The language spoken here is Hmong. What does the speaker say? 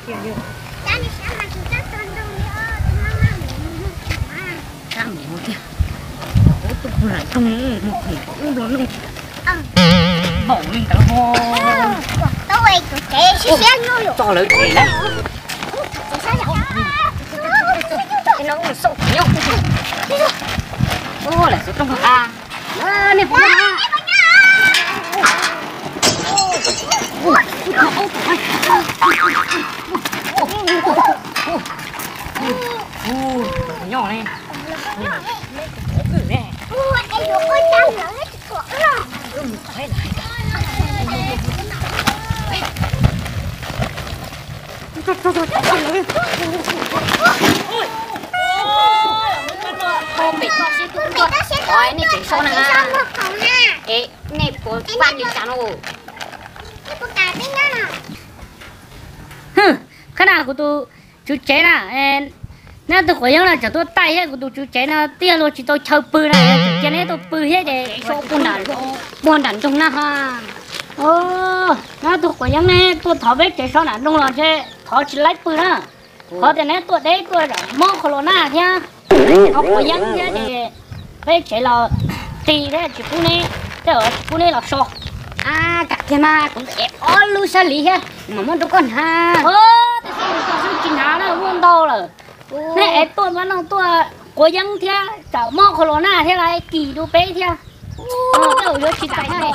Sab mus tiag, tus hlais rooj mus khoom ub nplua nuj, npaum li ntawd ho. Tso lawv tsev na. No xauj nyob. Ua lawm xauj rooj a. Nej puas nyob ne? Pem toj siab tuaj tuaj, nej tseem so na. Es nej puas pab li cas no? Qhab na kuv tus tswv tsev na, neb tug quav yeeb no tseem tuaj taij thiab kuv tus tswv tsev no twb yog luag tsis tau chaw pw na, tseem cia neb tuaj pw thiab ces so puag nram, puag nram nroog na ha. Neb tug quav yeeb ne tuaj thov peb tsev so nram nroog los ntshe thov tsis laib pw na. Qhov tias neb tuaj deb tuaj mob qhov los naj thiab. Qhov quav yeeb thiab ces peb tsev los qis thiab tsis pub neb, tej zaum tsis pub neb los so. Kam kiag mas kuv ev ob lub sab liv thiab mam muab rau koj hnav. Tab sis koj xwb tsis hnav na, muaj ntau lawm. Neb ev tuaj mab noj tuaj quav yeeb thiab tsam mob qhov los naj thiab lawv kis rau peb thiab. Tej zaum yuav tsis kam hnav.